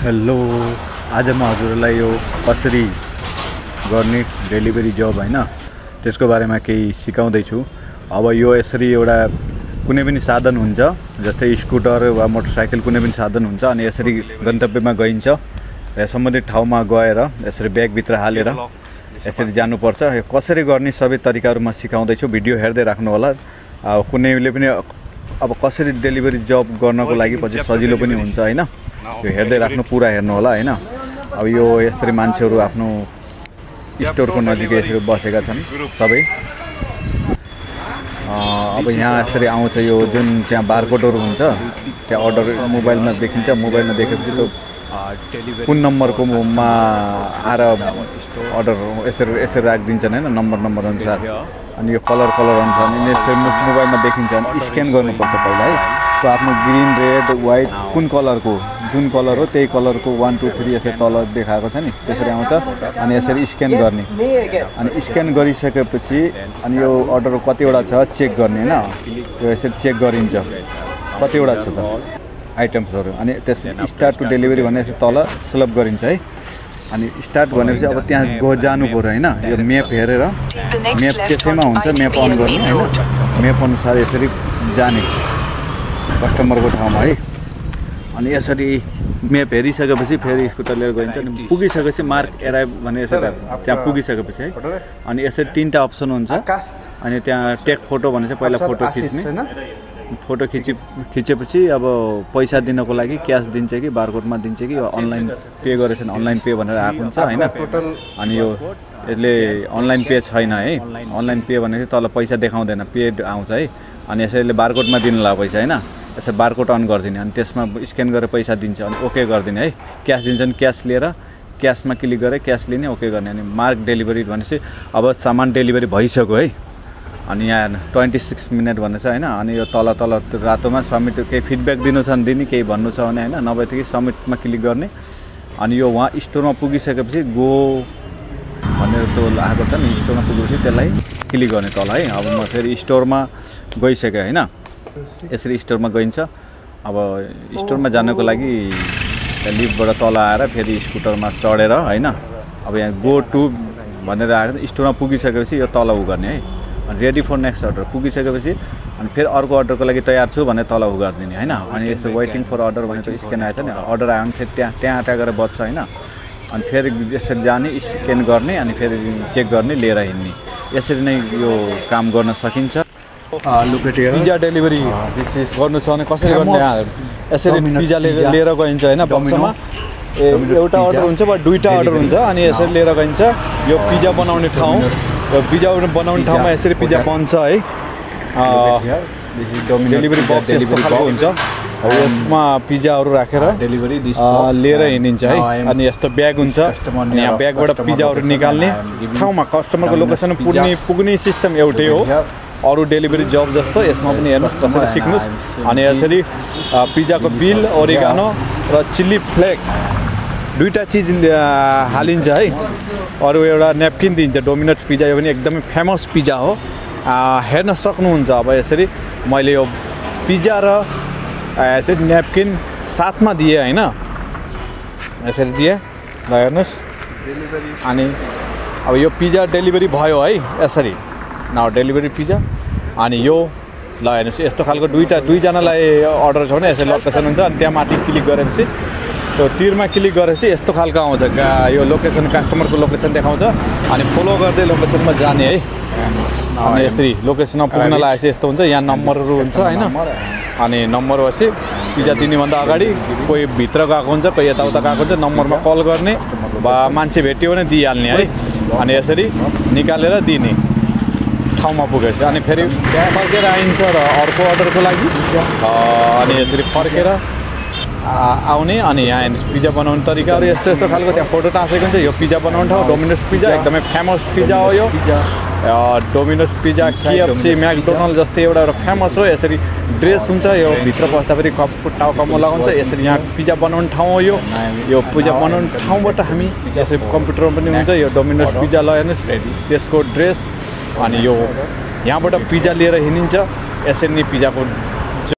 Hello, आज म हजुरलाई यो कसरी गर्ने डेलिभरी जब हैन त्यसको बारेमा केही सिकाउँदै छु। अब यो यसरी एउटा कुनै पनि साधन हुन्छ, जस्तै स्कुटर वा मोटरसाइकल कुनै पनि साधन हुन्छ अनि यसरी गन्तव्यमा गइन्छ र सम्बन्धित ठाउँमा गएर यसरी ब्याग भित्र हालेर यसरी जानुपर्छ। यो कसरी गर्ने सबै तरिकाहरु म सिकाउँदै छु, भिडियो हेर्दै राख्नु होला। कुनैले पनि अब कसरी डेलिभरी जब गर्नको लागि पछि सजिलो पनि हुन्छ हैन, यो हेर्दै राख्नु, पुरा हेर्नु होला हैन। अब यो यसरी मान्छेहरु आफ्नो स्टोरको नजिकै यसरी बसेका छन् सबै। अब यहाँ यसरी आउँछ, यो जुन त्यहाँ बारकोडहरु हुन्छ त्यहाँ अर्डर मोबाइलमा देखिन्छ, मोबाइलमा देखेपछि त्यो कुन नम्बरको मा आएर अर्डर यसरी राखिदिन्छन् हैन, नम्बर अनुसार। अनि यो कलर अनुसार यसरी मोबाइलमा देखिन्छ, अनि स्क्यान गर्नुपर्छ पहिला है। त्यो आफ्नो ग्रीन रेड व्हाइट कुन कलरको जुन कलर हो त्यही कलरको 1 2 3 यसरी तल देखाएको छ नि, त्यसरी आउँछ। अनि यसरी स्क्यान गर्ने, अनि स्क्यान गरिसकेपछि अनि यो अर्डर कतिवटा छ चेक गर्ने हैन। यो यसरी चेक गरिन्छ कतिवटा छ त आइटम्सहरु। अनि त्यसपछि स्टार्ट टु डेलिभरी भन्ने तल सेलेक्ट गरिन्छ है। अनि स्टार्ट भनेपछि अब त्यहाँ जानु पर्यो हैन। यो म्याप हेरेर, म्याप त्यसैमा हुन्छ, म्याप अन गर्ने हैन, म्याप अनुसार यसरी जाने कस्टमरको ठाउँमा है। अनि यसरी म्याप हेरिसकेपछि फेरि स्कुटर लिएर गइन्छ। अनि पुगिसकेपछि मार्क एराइभ भने यसरी त्यहाँ पुगिसकेपछि है। अनि यसरी तीनटा अप्सन हुन्छ। अनि त्यहाँ टेक फोटो भने चाहिँ पहिला फोटो खिच्ने, फोटो खिचेपछि अब पैसा दिनको लागि क्यास दिन्छ कि बारकोडमा दिन्छ कि अनलाइन पे गरेछ भने अनलाइन पे भनेर आएको हुन्छ हैन। अनि यो यसले अनलाइन पे छैन है, अनलाइन पे भने चाहिँ तल पैसा देखाउँदैन, पेड आउँछ है। अनि यसैले बारकोडमा दिनुला पैसा हैन, यसरी बारकोड अन गरिदिने। अनि त्यसमा स्क्यान गरेर पैसा दिन्छ, अनि ओके गरिदिने है। क्यास दिन्छ भने क्यास लिएर क्यासमा क्लिक गरेर क्यास लिने, ओके गर्ने। अनि मार्क डेलिभरी भनेपछि अब सामान डेलिभरी भइसक्यो है। अनि यहाँ 26 मिनट भन्ने छ हैन। अनि यो तल रातोमा सबमिट, केही फिडब्याक दिनु छ भने दिने, केही भन्नु छ भने हैन, नभएदेखि सबमिटमा क्लिक गर्ने। अनि यो वहाँ स्टोरमा पुगिसकेपछि गो भनेर त्यो आएको छ नि, स्टोरमा पुगेपछि त्यसलाई क्लिक गर्ने तल है। अब म फेरि स्टोरमा गइसकेँ हैन, यसरी स्टोरमा गइन्छ। अब स्टोरमा जानको लागि लिफ्टबाट तल आएर फेरि स्कुटरमा चढेर हैन। अब यहाँ गो टु भनेर आएको छ, स्टोरमा पुगिसकेपछि यो तल उ गर्ने है। अनि रेडी फर नेक्स्ट अर्डर पुगिसकेपछि अनि फेरि अर्को अर्डरको लागि तयार छु भने तल उ गरिदिने हैन। अनि यसो वेटिङ फर अर्डर भनेर स्क्यान आएछ नि, अर्डर आयो भने फेरि त्यहाँ आटा गरेर बज्छ हैन। अनि फेरि यसरी जाने, स्क्यान गर्ने, अनि फेरि चेक गर्ने, लिएर हिँड्ने। यसरी नै यो काम गर्न सकिन्छ। पिज्जा डेलिभरी गर्नु छ भने कसरी गर्ने, यसरी पिज्जा लिएर गइन्छ हैन। बक्समा एउटा अर्डर हुन्छ वा दुईटा अर्डर हुन्छ। अनि यसरी लिएर गइन्छ। यो पिज्जा बनाउने ठाउँ, यो पिज्जा बनाउने ठाउँमा यसरी पिज्जा बन्छ है। डेलिभरी बक्स यस्तो खालको हुन्छ, यसमा पिज्जाहरू राखेर लिएर हिँडिन्छ है। अनि यस्तो ब्याग हुन्छ, यहाँ ब्यागबाट पिज्जाहरू निकाल्ने ठाउँमा कस्टमरको लोकेसन पुग्ने सिस्टम एउटै हो। अरू डेलिभरी जब जस्तो यसमा पनि हेर्नुहोस् कसरी सिक्नुहोस्। अनि यसरी पिज्जाको बिल, ओरिगानो र चिल्ली फ्लेक दुईटा चिज हालिन्छ है। अरू एउटा न्यापकिन दिन्छ। डोमिनोज पिज्जा यो पनि एकदमै फेमस पिज्जा हो, हेर्न सक्नुहुन्छ। अब यसरी मैले यो पिज्जा र यसरी न्यापकिन साथमा दिएँ हैन, यसरी दिएँ ल हेर्नुहोस्। अनि अब यो पिज्जा डेलिभरी भयो है, यसरी नाउ डेलिभरी पिज्जा। अनि यो ल हेर्नुहोस्, यस्तो खालको दुईजनालाई अर्डर छ भने यसरी लोकेसन हुन्छ। अनि त्यहाँ माथि क्लिक गरेपछि त्यो तीरमा क्लिक गरेपछि यस्तो खालको आउँछ, यो लोकेसन कस्टमरको लोकेसन देखाउँछ। अनि फलो गर्दै लोकेसनमा जाने है। अनि यसरी लोकेसनमा पुग्न लागेपछि यस्तो हुन्छ, यहाँ नम्बरहरू हुन्छ हैन। अनि नम्बर भएपछि पिज्जा दिनेभन्दा अगाडि कोही भित्र गएको हुन्छ, कोही यताउता गएको हुन्छ, नम्बरमा कल गर्ने वा मान्छे भेट्यो भने दिइहाल्ने है। अनि यसरी निकालेर दिने ठाउँमा पुगेपछि। अनि फेरि फर्केर आइन्छ र अर्को अर्डरको लागि। अनि यसरी फर्केर आउने। अनि यहाँ पिज्जा बनाउने तरिकाहरू यस्तो खालको त्यहाँ फोटो टाँसेको हुन्छ। यो पिज्जा बनाउने ठाउँ डोमिनोज पिज्जा, एकदमै फेमस पिज्जा हो यो। डोमिनोज पिज्जा, KFC, म्याकडोनल्ड जस्तै एउटा फेमस हो। यसरी ड्रेस हुन्छ, यो भित्र पस्दा फेरि टाउकामा लगाउँछ। यसरी यहाँ पिज्जा बनाउने ठाउँ हो यो पिज्जा बनाउने ठाउँबाट हामी यसरी कम्प्युटरमा पनि हुन्छ। यो डोमिनोज पिज्जा ल हेर्नुहोस्, त्यसको ड्रेस। अनि यो यहाँबाट पिज्जा लिएर हिँडिन्छ। यसरी नै पिज्जाको